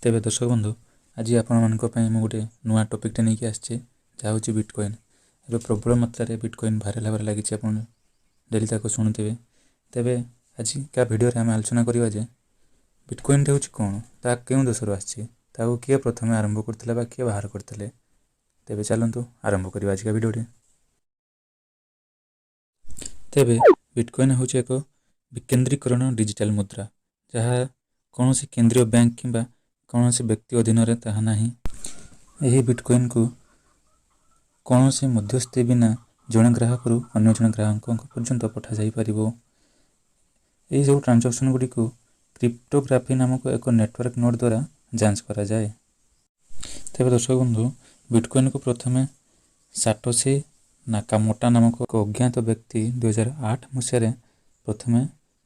ତେବେ ଦର୍ଶକ ବନ୍ଧୁ, ଆଜି ଆପଣମାନଙ୍କ ପାଇଁ ମୁଁ ଗୋଟେ ନୂଆ ଟପିକ୍ଟେ ନେଇକି ଆସିଛି, ଯାହା ହେଉଛି ବିଟକଏନ୍। ଏବେ ପ୍ରବଳ ମାତ୍ରାରେ ବିଟକଏନ୍ ଭାଇରାଲ୍ ହେବାରେ ଲାଗିଛି, ଆପଣ ଡେଲି ତାକୁ ଶୁଣୁଥିବେ। ତେବେ ଆଜିକା ଭିଡ଼ିଓରେ ଆମେ ଆଲୋଚନା କରିବା ଯେ ବିଟକଏନ୍ଟା ହେଉଛି କ'ଣ, ତାହା କେଉଁ ଦେଶରୁ ଆସିଛି, ତାହାକୁ କିଏ ପ୍ରଥମେ ଆରମ୍ଭ କରିଥିଲା ବା କିଏ ବାହାର କରିଥିଲେ। ତେବେ ଚାଲନ୍ତୁ ଆରମ୍ଭ କରିବା ଆଜିକା ଭିଡ଼ିଓଟି। ତେବେ ବିଟକଏନ୍ ହେଉଛି ଏକ ବିକେନ୍ଦ୍ରୀକରଣ ଡିଜିଟାଲ ମୁଦ୍ରା, ଯାହା କୌଣସି କେନ୍ଦ୍ରୀୟ ବ୍ୟାଙ୍କ କିମ୍ବା କୌଣସି ବ୍ୟକ୍ତି ଅଧୀନରେ ତାହା ନାହିଁ। ଏହି ବିଟକଏନ୍କୁ କୌଣସି ମଧ୍ୟସ୍ଥି ବିନା ଜଣେ ଗ୍ରାହକରୁ ଅନ୍ୟ ଜଣେ ଗ୍ରାହକଙ୍କ ପର୍ଯ୍ୟନ୍ତ ପଠାଯାଇପାରିବ। ଏହିସବୁ ଟ୍ରାଞ୍ଜାକ୍ସନ୍ ଗୁଡ଼ିକୁ କ୍ରିପ୍ଟୋଗ୍ରାଫି ନାମକ ଏକ ନେଟୱାର୍କ ନୋଡ୍ ଦ୍ୱାରା ଯାଞ୍ଚ କରାଯାଏ। ତେବେ ଦର୍ଶକ ବନ୍ଧୁ, ବିଟକଏନ୍କୁ ପ୍ରଥମେ ସାଟୋସି ନାକାମୋଟା ନାମକ ଏକ ଅଜ୍ଞାତ ବ୍ୟକ୍ତି 2008 ମସିହାରେ ପ୍ରଥମେ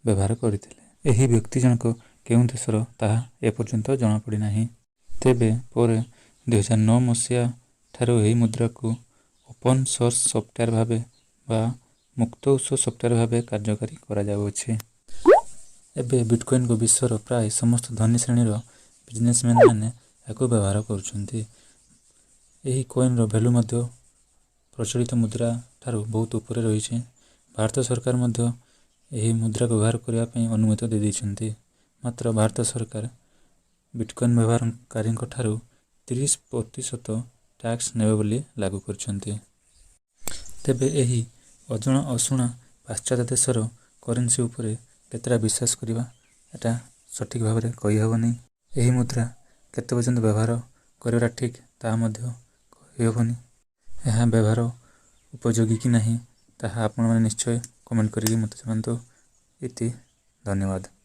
ବ୍ୟବହାର କରିଥିଲେ। ଏହି ବ୍ୟକ୍ତି ଜଣକ କେଉଁ ଦେଶର ତାହା ଏପର୍ଯ୍ୟନ୍ତ ଜଣାପଡ଼ିନାହିଁ। ତେବେ ପରେ 2009 ମସିହା ଠାରୁ ଏହି ମୁଦ୍ରାକୁ ଓପନ୍ ସୋର୍ସ ସଫ୍ଟୱେର୍ ଭାବେ ବା ମୁକ୍ତ ଉତ୍ସ ସଫ୍ଟୱେର୍ ଭାବେ କାର୍ଯ୍ୟକାରୀ କରାଯାଉଅଛି। ଏବେ ବିଟକଏନ୍କୁ ବିଶ୍ୱର ପ୍ରାୟ ସମସ୍ତ ଧନୀ ଶ୍ରେଣୀର ବିଜନେସମ୍ୟାନ୍ ମାନେ ଏହାକୁ ବ୍ୟବହାର କରୁଛନ୍ତି। ଏହି କଏନ୍ର ଭ୍ୟାଲୁ ମଧ୍ୟ ପ୍ରଚଳିତ ମୁଦ୍ରା ଠାରୁ ବହୁତ ଉପରେ ରହିଛି। ଭାରତ ସରକାର ମଧ୍ୟ ଏହି ମୁଦ୍ରା ବ୍ୟବହାର କରିବା ପାଇଁ ଅନୁମତି ଦେଇଦେଇଛନ୍ତି। ମାତ୍ର ଭାରତ ସରକାର ବିଟକଏନ୍ ବ୍ୟବହାରକାରୀଙ୍କ ଠାରୁ 30% ଟ୍ୟାକ୍ସ ନେବେ ବୋଲି ଲାଗୁ କରିଛନ୍ତି। ତେବେ ଏହି ଅଜଣା ଅଶୁଣା ପାଶ୍ଚାତ୍ୟ ଦେଶର କରେନ୍ସି ଉପରେ କେତେଟା ବିଶ୍ୱାସ କରିବା, ଏଟା ସଠିକ୍ ଭାବରେ କହିହେବନି। ଏହି ମୁଦ୍ରା କେତେ ପର୍ଯ୍ୟନ୍ତ ବ୍ୟବହାର କରିବାଟା ଠିକ୍, ତାହା ମଧ୍ୟ କହିହେବନି। ଏହା ବ୍ୟବହାର ଉପଯୋଗୀ କି ନାହିଁ, ତାହା ଆପଣମାନେ ନିଶ୍ଚୟ କମେଣ୍ଟ କରିକି ମୋତେ ଜଣାନ୍ତୁ। ଇତି, ଧନ୍ୟବାଦ।